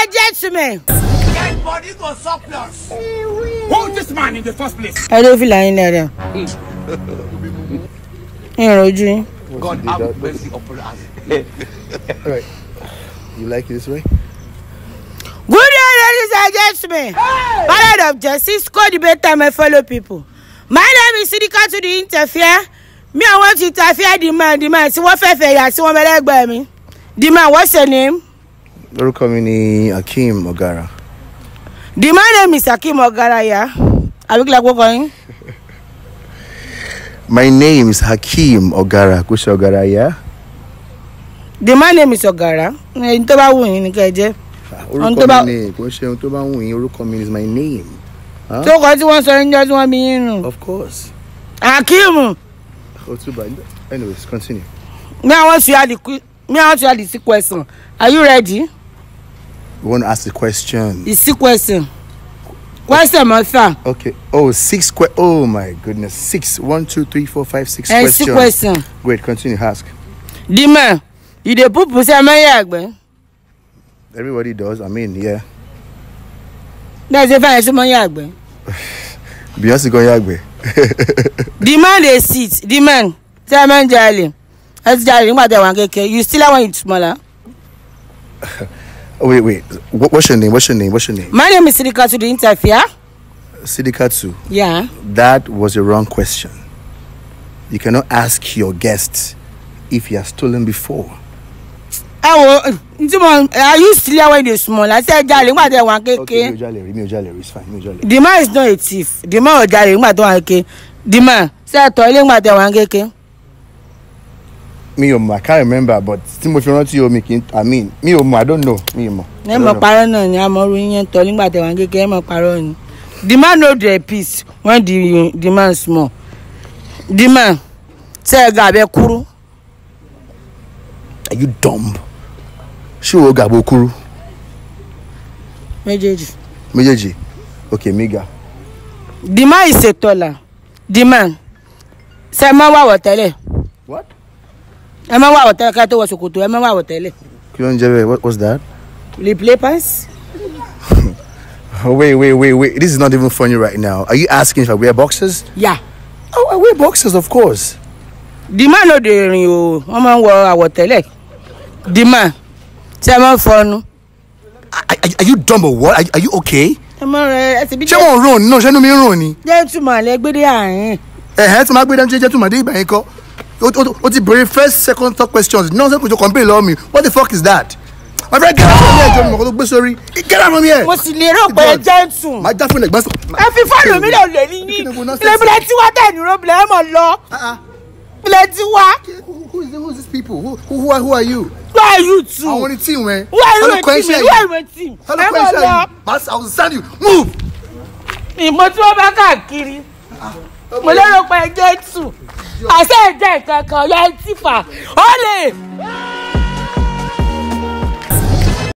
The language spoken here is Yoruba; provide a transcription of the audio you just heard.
and gentlemen. Dead body go surplus. Who is this man in the first place? Ẹ ló fi làyín dáadáa. Ìrìn ojú yín. God have mercy upon us. All right. You like it this way? Good day, ladies and gentlemen. Hey! Parade of justice, co-debater, my fellow people. My name is Sidika to the interfere. Me, I want to interfere the man, tí wọ́n fẹ́ fẹ́ yà sí wọn mẹ́lẹ́gbẹ̀ẹ́ mi. The man, what's your name? Orúkọ mi ni Akeem Ogara. The man name is Akeem Ogara, yeah. Àbí kí la kó kọ yín? My name is Hakeem Ogara. Kò ṣe Ogara, yeah? The man name is Ogara. Ẹni tó bá wù yín ni kẹ́ ẹ jẹ́. Orúkọ mi ni kò ṣe ohun tó bá wù yín, orúkọ mi is my name. Tó kọ tí wọ́n sọ níjọ́ tí wọ́n bí yín nù. Of course. Akeem. Otuba. Anyways, continue. Me, I want to ask the question. Are you ready? You want to ask the question? The six question. Question, my sir. Okay. Oh, six. Oh my goodness. 6. 1, 2, 3, 4, 5, 6 questions. 6 questions. Great. Continue. Ask. The man, you dey put pussy on my. Everybody does. I mean, yeah. That's if I say my. Beyonce go yagbe. The man dey sit. The man. Say man jale. That's jale. You still want it smaller. Oh, wait. What's your name? What's your name? What's your name? My name is Sidikatu the interfere. Sidikatu. Yeah. That was a wrong question. You cannot ask your guest if he has stolen before. Are you still when you small? I said, Jale, what they want? Okay, it's fine. The man is not a thief. The man was Jale, what they want? The man said, toilet, what they want? Me, I can't remember, but if you want to make it, I mean, me, I don't know. Me, The man no dey peace when the man small. The man say gabe kuru. Are you dumb? Ṣé o gabo kuru? Méjèèjì. Méjèèjì. Okay, mega. The man is a taller. The man say ma wa wotele. What? Ẹ má wá àwọ̀tẹ́lẹ̀ ká tó wọ ṣòkòtò, ẹ má wá àwọ̀tẹ́lẹ̀. Kí ló ń jẹ́ bẹ́ẹ̀? What was that? Le play pass. Oh, wait. This is not even funny right now. Are you asking if I wear boxers? Yeah. Oh, I wear boxers, of course. The man no dey rìn o, wọ́n máa ń wọ àwọ̀tẹ́lẹ̀. The man, ṣé ẹ máa ń fọnu? Are you dumb or what? Are you okay? Ẹ máa rẹ ẹ ti bí. Ṣé wọ́n ń rún ni? No, ṣé inú mi ń rún ni? Gentleman lẹ gbé dé àárín. Ẹ̀hẹ́ tí màá gbé dé gentleman dé ìgbà yẹn kọ́. O ti bèrè first, second, third questions. Nonsense question complain lọ́wọ́ mi. What the fuck is that? My friend, get out from here. Jọ̀ọ́ mi mọ̀ kó tó gbé sórí. Get out from here. Mo sì lérò pé gentle. Màá já fún ẹ̀gbọ́n sọ. Ẹ fi fóònù mi lè lè ní yín. Ilé tí wá tẹ̀ ní róbìlẹ̀ ẹ mọ̀ lọ. Ilé tí wá. Who is this people? Who are you? Who are you two? Àwọn ní team wẹ̀. Who are you a team? Who are you a team? Ẹ mọ̀ lọ. I will send you. Move. Ìmọ̀ tí wọ́n bá káàkiri. Mo lérò pé gentle. Àṣẹ ìjẹ́ nǹkan kan yọ ẹ tí fà. Ó lè.